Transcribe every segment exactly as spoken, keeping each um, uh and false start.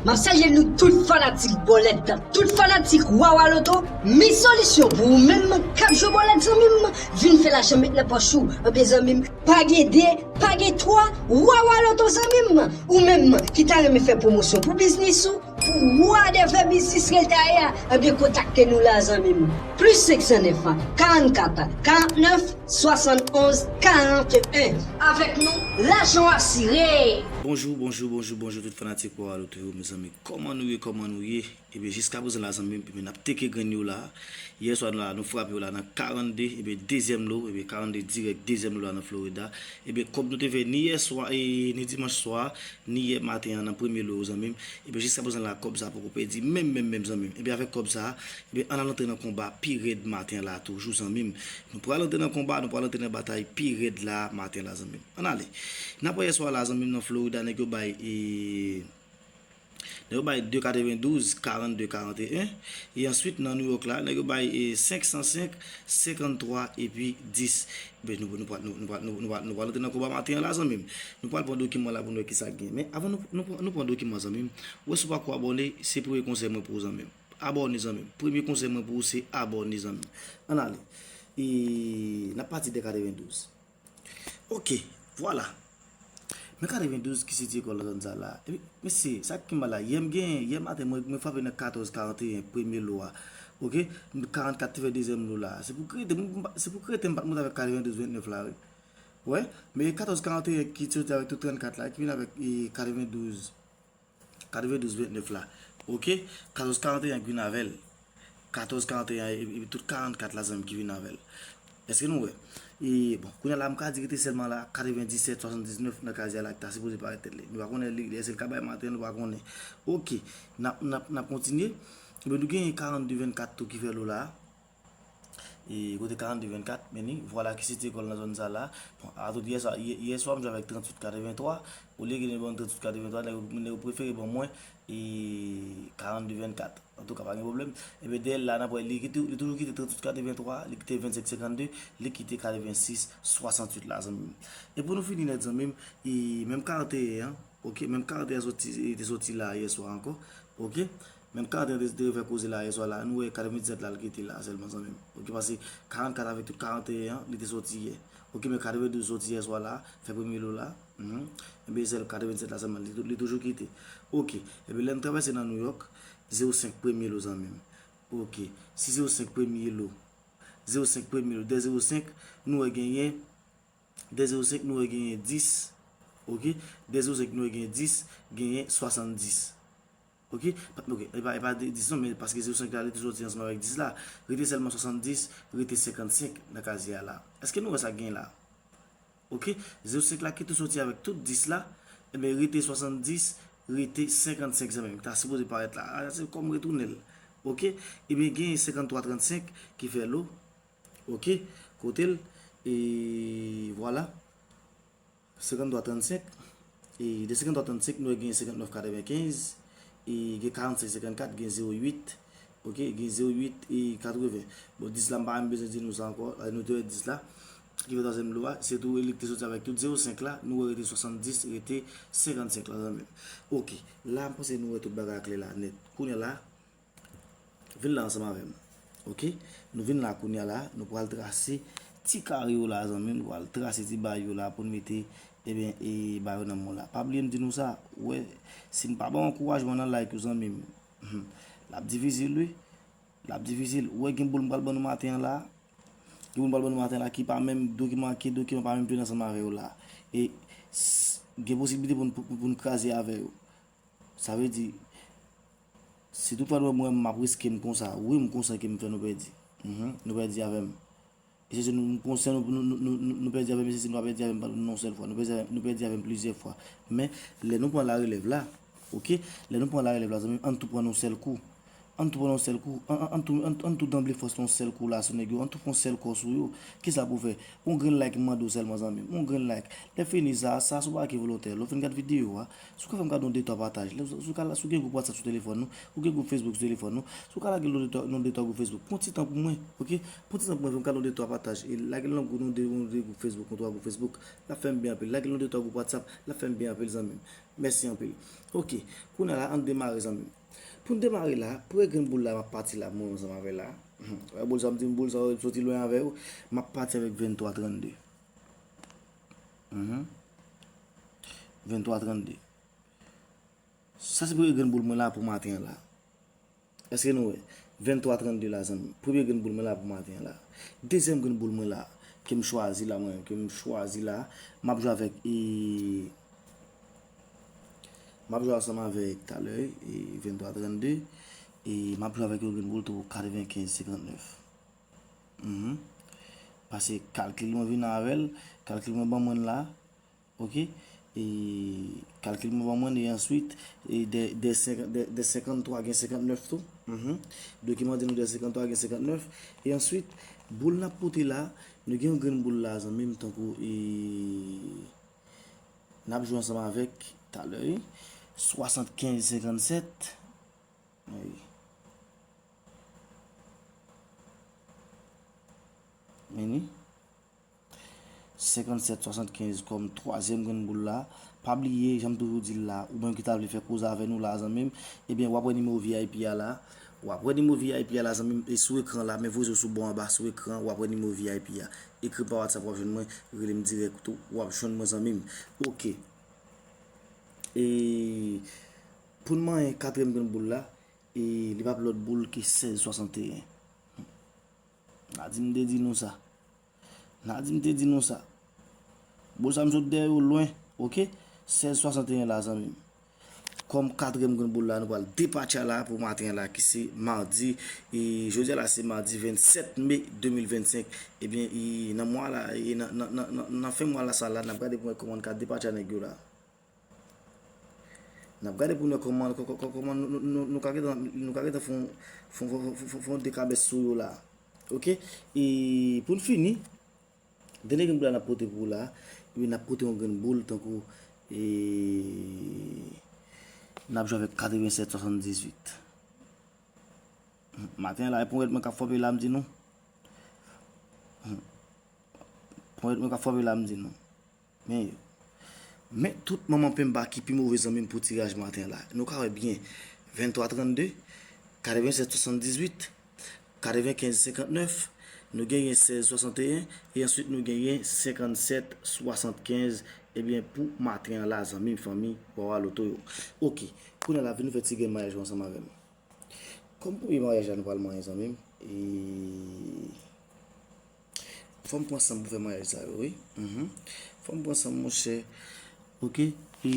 M ap salye nou tout fanatik bòlèt, tout fanatik Wawa Loto. Mi solisyon pou ou menm k ap jwe bòlèt, zanmi m. Vin fè lajan met nan pòch ou. Ebyen, zanmi m, pa gen de, pa gen twa, Wawa Loto, zanmi m. Ou menm ki ta renmen fè pwomosyon pou biznis ou, pou whatever biznis ke l ta ye a, ebyen, kontakte nou la, zanmi m. Plis senk san nèf, karannkat, karannèf, swasannonz, karanteyen. Avèk nou, lajan w asire. Bonjou, bonjou, bonjou, bonjou, tout fanatik Wawa Loto yo, mezanmi. Kòman nou ye, kòman nou ye? Ebyen, jiska prezan la, zanmi m, ebyen, n ap teke grenn yo la. Yè swa, nou la, nou frape yo la nan karannde, ebyen, dezyèm lo, ebyen, karannde dirèk, dezyèm lo la nan Florida. Ebyen, kòb nou te fè ni yè swa, e, ni dimanch swa, ni yè maten an nan premye lo yo, zanmi m. Ebyen, jiska prezan la, kòb sa poko pèdi, menm, menm, menm, zanmi m. Ebyen, avèk kòb sa, ebyen, ann al antre nan konba pi rèd maten an la, toujou, zanmi m. Nou pral antre nan konba, nou pral antre nan batay pi rèd la, maten la, zanmi m. Ann ale. N ap wè yè swa la, zanmi m, nan Florida, nèg yo bay, e, nèg yo bay de katrevendouz, karannde, karanteyen. E answit, nan New York la, nèg yo bay, e, senk san senk, senkanntwa, epi dis. Ebyen, nou, nou, nou, nou, nou, nou, nou, nou pral antre nan konba maten an la, zanmi m. Nou pral pran dokiman la pou nou wè kisa k gen. Men avan nou, nou, pran- nou pran dokiman, zanmi m, ou wè si w pako abòne, se premye konsèy mwen pou ou, zanmi m. Abòne, zanmi m. Premye konsèy mwen pou ou, se abòne, zanmi m. Ann ale. E n ap pati de katrevendouz. Ok, vwala. Men katrevendouz ki sitiye kò l nan zòn sa la. Epi, mesye, sa ki mal la, yè m gen, yè maten, mwen, mwen frape nan katòz karanteyen, premye lo a. Ok, karannkat te fè dezyèm lo la. Se pou krete, mwen, mwen pa- se pou krete, m pa t monte avèk katrevendouz vennèf la, wi. Wè, men katòz karanteyen ki soti avèk tout trannkat la, ki vin avèk, e, katrevendouz, katrevendouz vennèf la. Ok, katòz karanteyen ki vin avè l. Katòz karanteyen, e, e, tout karannkat la, zanmi, ki vin avè l. Èske nou wè? E, bon, kounye a la, m ka di rete sèlman la, katrevendisèt, swasanndiznèf nan kazye a la, ki ta sipoze parèt tèt li. Nou pa konnen li, èske l ka bay maten, nou pa konnen. Ok, n ap, n ap, n ap kontinye. Ebyen, nou gen karannde vennkat tou ki fè lo la. E, kote karannde vennkat, men ni, vwala ki sitiye kò l nan zòn sa la. Bon, a tout yè swa, yè, yè swa, m jwe avèk tranntuit katreventwa. Olye gen yon bann tranntuit katreventwa, nèg yo, nèg yo prefere ban mwen, e, karannde vennkat. Antouka, pa gen pwoblèm. Ebyen, dèyè l la, n ap wè, li kite, li toujou kite tranntuit katreventwa, li kite vennsenk senkannde, li kite katrevensis swasanntuit la, zanmi m. E pou nou fini nèt, zanmi m, e, menm karanteyen an, ok, menm karanteyen an soti, e, te soti la yè swa ankò, ok? Menm karanteyen an te, te refè koze la yè swa la, nou wè katrevendisèt la, l kite la sèlman, zanmi m. Ok, paske karannkat avèk tout karanteyen an, li te soti yè. Ok, men katrevendouz soti yè swa la, fè premye lo la. Mhm. Ebyen, sèl katrevendisèt la sèlman, li, li toujou kite. Ok, ebyen, lè n travèse nan New York, zewo senk premye lo, zanmi m. Ok, si zewo senk premye lo, zewo senk premye lo, de zewo senk, nou wè genyen, de zewo senk, nou wè genyen dis. Ok, de zewo senk, nou wè genyen dis, genyen swasanndis. Ok, pa- ok, e pa, e pa dis non, men paske zewo senk la, li tou soti ansanm avèk dis la. Rete sèlman swasanndis, rete senkannsenk nan kazye a la. Èske nou wè sa k gen la? Ok, zewo senk la ki tou soti avèk tout dis la, ebyen, rete swasanndis, rete senkannsenk, zanmi m, ki ta sipoze parèt la. A, se kòm retounen l. Ok, ebyen, gen senkanntwa trannsenk ki fè lo. Ok, kote l, e vwala. Senkanntwa trannsenk. E de senkanntwa trannsenk, nou wè gen senkantnèf katrevenkenz. E gen karannsenk senkannkat, gen zewo uit. Ok, gen zewo uit e katreven. Bon, dis la, m pa menm bezwen di nou sa ankò. Alè, nou te wè dis la. Ki fè twazyèm lo a, se tou li ki te soti avèk tout zewo senk la. Nou wè rete swasanndis, rete senkannsenk la, zanmi m. Ok, la, m panse nou wè tout bagay a klè la, nèt. Kounye a la, vin la ansanm avè m. Ok? Nou vin la kounye a la, nou pral trase ti kare yo la, zanmi m, nou pral trase ti bay yo la pou n mete, ebyen, e, bay yo nan mwen la. Pa bliye m di nou sa, ou wè, si n pa ba w ankourajman nan like ou, zanmi m, hmm, l ap difisil, wi. L ap difisil. Ou wè, gen boul m pral ban nou maten an la. Gen boul m pral ban nou maten la ki pa menm dokiman, ki dokiman pa menm plen ansanm avè yo la. E s- gen posiblite pou n, pou, pou n kraze avè yo. Sa vle di, si toutfwa nou wè mwen, m ap riske m konsa, wi, m konsa ke m fè nou pèdi. Mhm, nou pèdi avè m. E se si nou, m konsa nou, nou, nou, nou, nou, nou pèdi avè m, e se si nou pa pèdi avè m, pa nan yon sèl fwa. Nou pèdi avè, nou pèdi avè m plizyè fwa. Men, lè nou pran larelèv la, ok? Lè nou pran larelèv la, zanmi m, ann tou pran nan yon sèl kou. Ann tou pran yon sèl kou. Ann, ann, ann tou, ann, ann tou danble fòs yon sèl kou la sou nèg yo. Ann tou fè yon sèl kò sou yo. Kisa pou fè? Yon grenn like m mande w sèlman, zanmi m. Yon grenn like. Lè fini sa, sa se yon bagay ki volontè. Lè w fin gad videyo a, si w ka fè m kado yon de twa pataj. Lè, si w ka, si w gen gwoup WhatsApp sou telefòn nou, ou gen gwoup Facebook sou telefòn nou, si w ka lage yon de twa, yon de twa gwoup Facebook, pran ti tan pou mwen, oke? Pran ti tan pou mwen, fè m kado yon de twa pataj. E lage l nan gwoup, yon de, yon de gwoup Facebook, yon twa gwoup Facebook. L ap fè m byen anpil. Lage l yon de twa gwoup WhatsApp. L ap fè m byen anpil, zanmi m. Mèsi anpil. Oke. Kounye a la, ann demare, zanmi m. Pou n demare la, premye grenn boul la, m ap pati la, mwen ansanm avè l la. Wè boul sa, m di m boul sa, soti lwen avè yo. M ap pati avèk venntwa trannde. Mhm. Venntwa trannde. Sa se premye grenn boul mwen la pou maten an la. Èske nou wè? Venntwa trannde la, zanmi. Premye grenn boul mwen la pou maten an la. Dezyèm grenn boul mwen la, ke m chwazi la, mwen, ke m chwazi la, m ap jwe avèk, e, m ap jwe ansanm avèk talè, e, venntwa trannde, e m ap jwe avèk yon grenn boul tou katrevenkenz senkantnèf. Mhm. Paske kalkil mwen vin avè l, kalkil mwen ban mwen la, oke? E kalkil mwen ban mwen, e answit, e de, de senk, de, de senkanntwa gen senkantnèf tou. Mhm. Dokiman di nou de senkanntwa gen senkantnèf. E answit, boul n ap pote la, nou gen yon grenn boul la, zanmi m, tankou, e n ap jwe ansanm avèk, talè, wi. Swasantkenz senkannsèt. Wi. Vini. Senkannsèt swasantkenz kòm twazyèm grenn boul la. Pa bliye, jan m toujou di l la, ou menm ki ta vle fè koze avè nou la, zanmi m, ebyen, w ap wè nimewo V I P a la. W ap wè nimewo V I P a la, zanmi m, e sou ekran la, men voye sou bò anba, sou ekran, w ap wè nimewo V I P a. Ekri m pa WhatsApp, w ap jwenn mwen, rele m dirèk tou, w ap jwenn mwen, zanmi m. Oke. E pou n manyen katriyèm grenn boul la, e li p ap lòt boul ke sèz swasanteyen. N a di m te di nou sa. N a di m te di nou sa. Boul sa m sot dèyè yo lwen, oke? Sèz swasanteyen la, zanmi m. Kòm katriyèm grenn boul la, nou pral depatcha la pou maten an la, ki se madi. E jodi a la, se madi vennsèt me de mil vennsenk. Ebyen, e nan mwa la, e nan, nan, nan, nan, nan fen mwa la sa la, n ap gade pou n wè kòman n ka depatcha nèg yo la. N ap gade pou n wè kòman, kò-, kò-, kò-, kòman nou, nou, nou, nou ka gentan, nou ka gentan fè yon, fè yon, fè yon, fè yon, fè yon dekabès sou yo la. Oke? E pou n fini, dènye grenn boul la n ap pote pou ou la, wi, n ap pote yon grenn boul tankou, e n ap jwe avèk katrevennsèt swasanndizuit. Maten an la, e ponyèt mwen k ap frape la, m di nou. Ponyèt mwen k ap frape la, m di nou. Men yo. Men tout manman penba ki pi move zanmi m pou tiraj maten an la. Nou ka wè byen. Venntwa trannde, katrevennsèt swasanndizuit, katrevenkenz senkantnèf, nou genyen sèz swasanteyen, e answit nou genyen senkannsèt swasannkenz. Ebyen, pou maten an la, zanmi m, fanmi, Wawa Loto yo. Oke. Kounye a la, vin nou fè ti grenn maryaj yo ansanm avè m. Kòm premye maryaj la nou pral manyen, zanmi m, e fò m pran san m pou fè maryaj sa yo, wi. Mhm. Fò m pran san m, monchè. Oke? E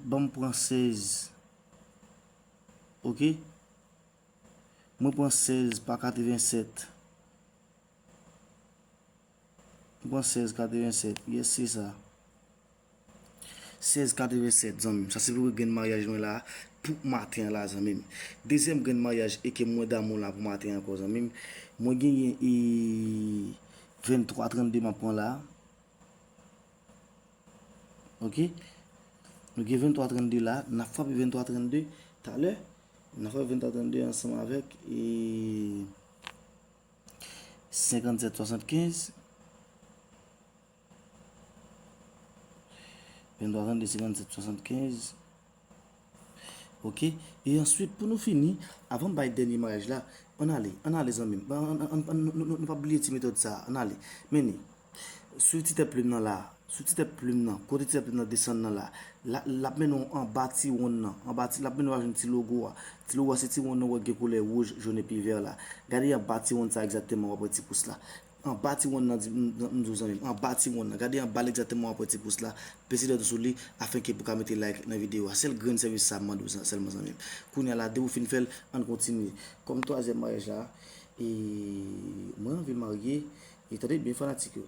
ban m pran sèz. Oke? Mwen pran sèz pa katrevennsèt. M pran sèz katrevennsèt. Yes, se sa. Sèz katrevennsèt, zanmi m. Sa se premye grenn maryaj mwen la pou maten an la, zanmi m. Dezyèm grenn maryaj e ke mwen damou la pou maten an ankò, zanmi m. Mwen genyen e venntwa trannde m ap pran la. Oke? Nou gen venntwa trannde la. N ap frape venntwa trannde talè. N ap frape venntwa trannde ansanm avèk e senkannsèt swasannkenz. Venntwa trannde senkannsèt swasannkenz. Oke. E answit, pou nou fini, avan m bay dènye maryaj la, ann ale, ann ale, zanmi m. Ann, ann, ann, ann, nou, nou, nou pa bliye ti metòd sa a. Ann ale. Men ni. Sou ti tèt plim nan la. Sou ti tèt plim nan. Kote ti tèt plim nan desann nan la. La, l ap mennen w anba ti wonn nan. Anba ti, l ap mennen w al jwenn ti logo a. Ti logo a, se ti wonn nan w wè gen koulè wouj, jòn epi vè la. Gade anba ti wonn sa egzakteman, w ap wè ti pous la. Anba ti wonn nan, di, m, m, m di w zanmi m, anba ti wonn nan. Gade anba l egzakteman, w ap wè ti pous la. Peze dwèt ou sou li, afenke pou ka mete like nan videyo a. Sèl grenn sèvis sa a m mande w sèlman, zanmi m. Kounye a la, depi w fin fè l, ann kontinye. Kòm twazyèm maryaj la, e mwen anvi marye, e tande byen fanatik yo.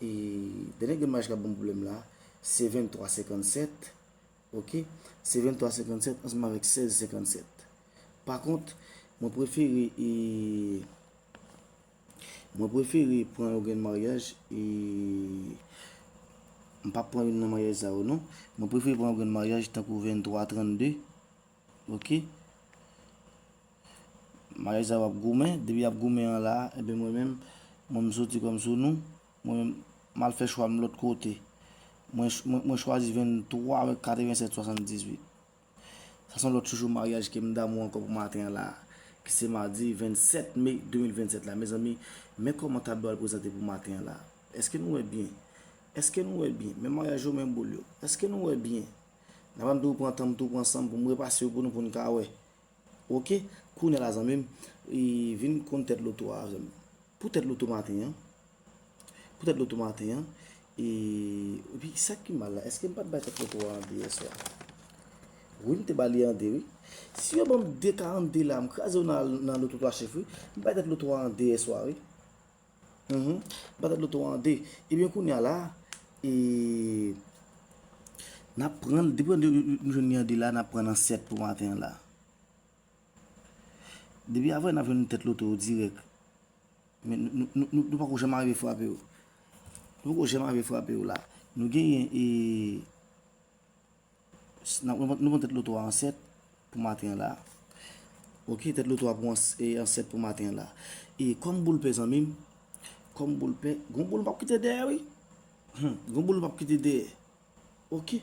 E dènye grenn maryaj k ap ban m pwoblèm la, se venntwa senkannsèt. Oke? Se venntwa senkannsèt ansanm avèk sèz senkannsèt. Pa kont, mwen prefere e mwen prefere pran yon grenn maryaj e m p ap pran youn nan maryaj sa yo non. Mwen prefere pran yon grenn maryaj tankou venntwa trannde. Ok. Maryaj sa yo ap goumen, depi y ap goumen an la, enben mwen menm, mwen m soti kòm sou nou, mwen menm, m al fè chwa m lòt kote. Mwen, mwen, mwen chwazi venntwa katrevensèt swasanndizuit. Sa se yon lòt chouchou maryaj ke m damou ankò pou maten an la, ki se madi vennsèt me de mil vennsèt la. Mezanmi, men kòman tablo a prezante pou maten an la. Èske nou wè byen? Èske nou wè byen? Men maryaj yo, men boul yo. Èske nou wè byen? N ap tou pran tan m, tou pran san m pou m repase yo pou nou, pou n ka wè. Ok, kounye a la zanmi m, e vin konn tèt loto a avè m. Pou tèt loto maten an, pou tèt loto maten an, e, epi sa ki mal la, èske m pa t bay tèt loto a an de yèswa? Wi, m te ba li an de, wi. Si yo ban m de karannde la, m kraze yo nan, nan loto twa chif, wi. M bay tèt loto a an de yèswa, wi. Mhm. M bay tèt loto a an de. Ebyen, kounye a la, e, n ap pran, depi nou jwenn li an de la, n ap pran nan sèt pou maten an la. Depi avè n ap jwenn tèt loto yo dirèk. Men nou, nou, nou, nou pako janm arive frape yo. Nou pako janm arive frape yo la. Nou genyen e, s- n ap- nou pran tèt loto a an sèt pou maten an la. Ok, tèt loto a pou an s- e an sèt pou maten an la. E kòm boul pè zanmi m, kòm boul pè, gon boul nou p ap kite dèyè wi. Hmm, gon boul nou p ap kite dèyè. Ok.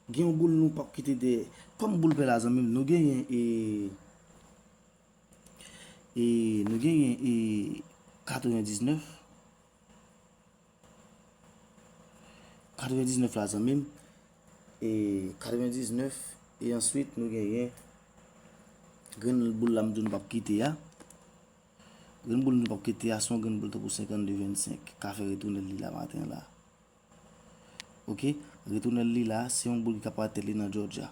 Gen yon boul nou p ap kite dèyè. Kòm boul pè la zanmi m, nou genyen e, e nou genyen e katrevendiznèf. Katrevendiznèf la zanmi m. E katrevendiznèf e answit nou genyen grenn boul la m di w nou p ap kite a. Grenn boul nou p ap kite a, se yon grenn boul tankou senkannde vennsenk. Ka fè retounen li la maten an la. Ok, retounen li la, se yon boul ki ka parèt tèt li nan Georgia.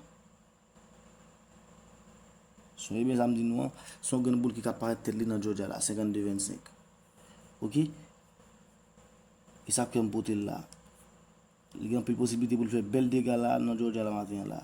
Sonje byen sa m di nou an, se yon grenn boul ki ka parèt tèt li nan Georgia la, senkannde vennsenk. Ok? E sa k fè m pote l la. Li gen anpil posiblite pou l fè bèl dega la nan Georgia la maten an la.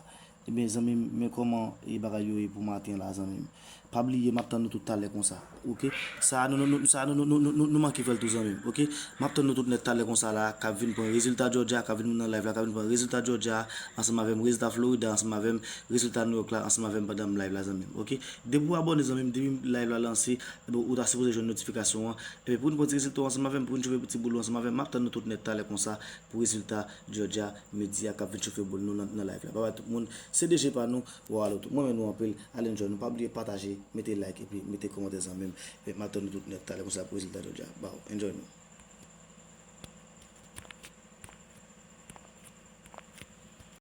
Ebyen zanmi m, men kòman e bagay yo ye pou maten an la zanmi m. Pa bliye m ap tann nou tout talè konsa. Ok? Sa a nou nou nou sa a nou nou nou nou nou nou manke fè l tou zanmi m. Ok? M ap tann nou tout nèt talè konsa la, k ap vin pran rezilta Georgia, k ap vin nan live la, k ap vin pran rezilta Georgia ansanm avè m, rezilta Florida ansanm avè m, rezilta New York la ansanm avè m pandan m live la zanmi m. Ok? Depi w abòne zanmi m, depi live la lanse, ebyen ou ta sipoze jwenn notifikasyon an. Ebyen pou nou pran ti rezilta w ansanm avè m, pou nou chofe ti boul ou ansanm avè m, m ap tann nou tout nèt talè konsa pou rezilta Georgia midi a k ap vin chofe boul nou nan nan live la. Babay tout moun, se D J pa nou, w a lòt. Mwen renmen nou anpil, al enjoy nou, pa bliye pataje, mete like epi mete kòmantè zanmi m. Ebyen m ap tann nou tout nèt talè konsa pou rezilta Georgia. Baw, enjoy nou.